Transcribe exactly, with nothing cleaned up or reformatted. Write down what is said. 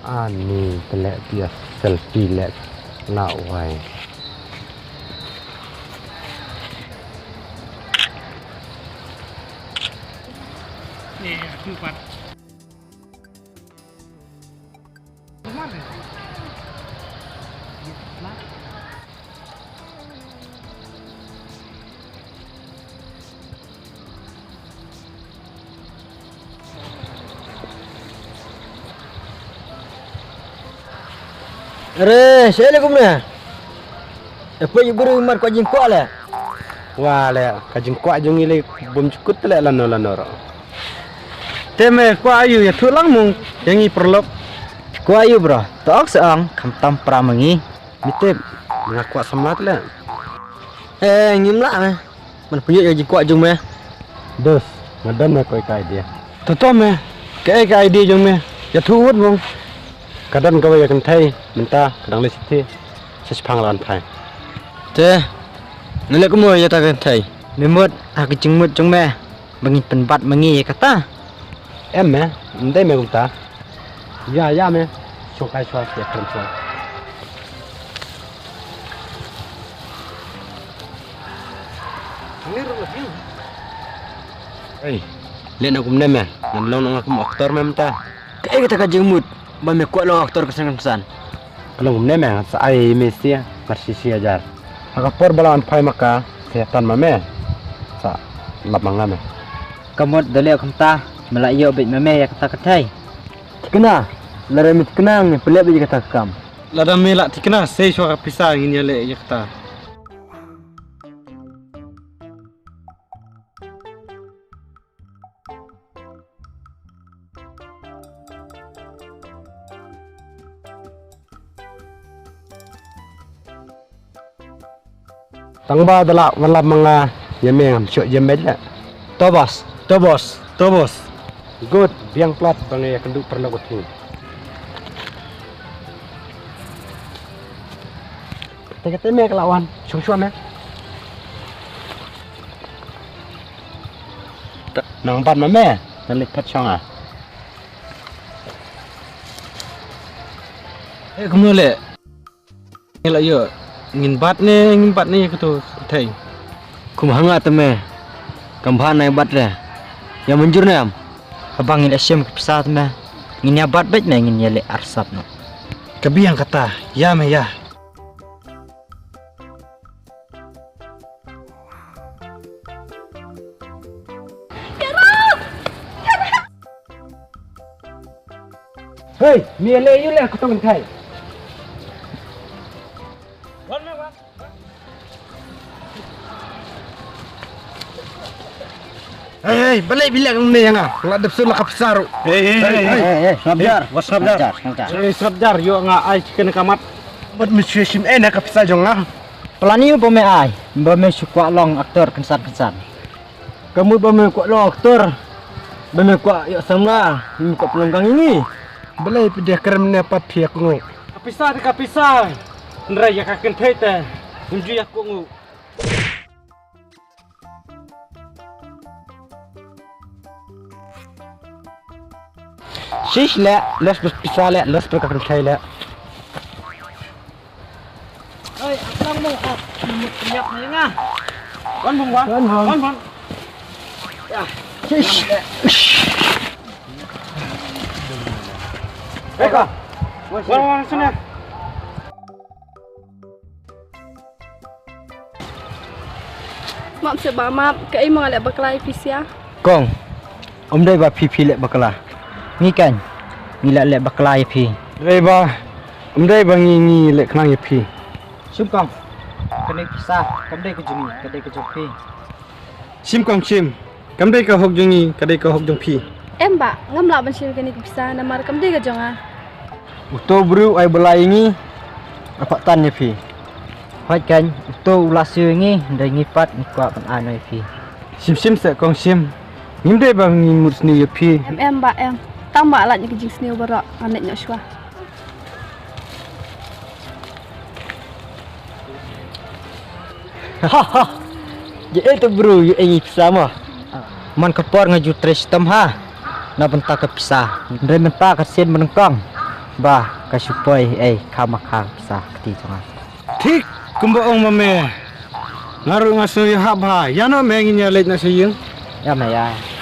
Ani te leh phi ïa selfie leh na wai. Are, sha le kumne. E poi buru mar ko jingkwah le. Wa le, ka jingkwah jong ngi le bym jukut le lano lano ro. Te me kwah aïu ïathuh lang mo ïa ngi paralok. Kwah aïu bro, to ok sa ong khamtam para ma ngi. Mi tip, nga kwah samla te le. Eh, ngim lah me. Man pynïoh ïa ka jingkwah jong me. Dos, nga don me kawei ka idea. To to me, kaei ka idea jong me? Ïathuh wut mo. Ka don kawei ka kynthei mynta ka dang leit shithi sha shipang la wan phai. Te, nga leh kumno ïa kata ka kynthei? Me mut ha ka jingmut jong me ba ngin pynbat ma ngi ïa kata? Em me, ym dei me kumta. Ïa, ïa me. Shong kai shuwa, ïa kren shuwa. Hei, leh na kumne me. Ngan long na nga kum actor me mynta. Kaei kata ka jingmut ba me kwah long actor kynsan kynsan? Ka long kumne me, sa ai me sia, mar shi shi hajar. Ha ka por ba la wan phai ma ka, sa ïa tan ma me. Sa lap ma nga me. Ka mut da leh kumta, me la ïoh beit ma me ïa kata ka thei. Thikna, lada me thikna ngi pynleh beit ïa kata ka kam. Lada me la thikna, sei shuwa ka pisa ngin ïaleh ïa kata. Tang ba da lah wan lap ma nga ïa me ngam shuh jem beit la. To boss, to boss, to boss. Good, biang palat ba nga ïakynduh paralok u thung. Te kata me ka la wan, shong shuwa me. Nang bat ma me, nang leit pat shong ah. Eh, kumno le? Ngi la ïoh, ngin bat ne, ngin bat ne ïa kato ka thei. Kum hanga te me, kam bha nai bat re. Ïa mynjur ne em? Haba ngin ïa shim ka pisa te me, ngin ïa bat beit ne ngin ïa leh arsap no. Ka biang kata, ïa me ïa. Hei, mi le yu le ka tong kai. Hei, hei, balei bilak ne nga? Nga dep sun la ka pisa ru. Hei, hei, hei, hei. Hei, hei, snap jar. Wat snap jar. Snap jar, snap jar. Hei, snap jar, yu nga ai chicken ka mat. Bat me shu shim eh na ka pisa jong nga. Plan yu ba me ai, ba me shu kwah long actor kynsan kynsan. Ka mut ba me kwah long actor, ba me kwah ïoh samla, me kwah pynlong gang ïa ngi. Balei phi dei kren ne pat phi ïa kohnguh? Ka pisa te ka pisa. Hynrei ïa ka kynthei te ngim ju ïa kohnguh. Shish le, los bad pisa le, los bad ka kynthei le. Oi, apang mo, ap, mut nyap na nga. Wan bong, wan. Wan bong. Wan bong. Ya. Shish. Eka. Wan, wan, sini. Map se ba map, kaei mo nga leh bakla ïa phi sia? Kong, ym dei ba phi phi leh bakla. Ngi kan, ngi la leh bakla ïa phi. Dei ba, ym dei ba ngi ngi leh khnang ïa phi. Shim kong, kane pisa, kam dei ka jong ngi, ka dei ka jong phi. Shim kong shim. Kam dei ka hok jong ngi, ka dei ka hok jong phi. Em bah, ngam lah ban shim kane ka pisa namar kam dei ka jong nga. Uto u briew ai balai ïa ngi, nga pat tan ïa phi. Hooid kan, uto u la siew ïa ngi, hynrei ngi pat ngi kwah ban ai noh ïa phi. Shim shim seh kong shim. Ngim dei ba ngi mut sniew ïa phi. Em em bah em. Tang ba lait ïa ka jingsniew baroh, ngan leit noh shuwa. Ïa ei te bru, ïa ei ngi pisa mo. Man ka por nga ju trei shitom ha na bynta ka pisa. Hynrei mynta ka sien ba nyngkong Bah, ka shu poi ei, kha ma kha pisa kti jong nga. Thik kumba ong ma me. Nga ruh nga sngew ïahap bha. Ïa noh me, ngin ïa leit noh sha ïing. Ïa me ïa.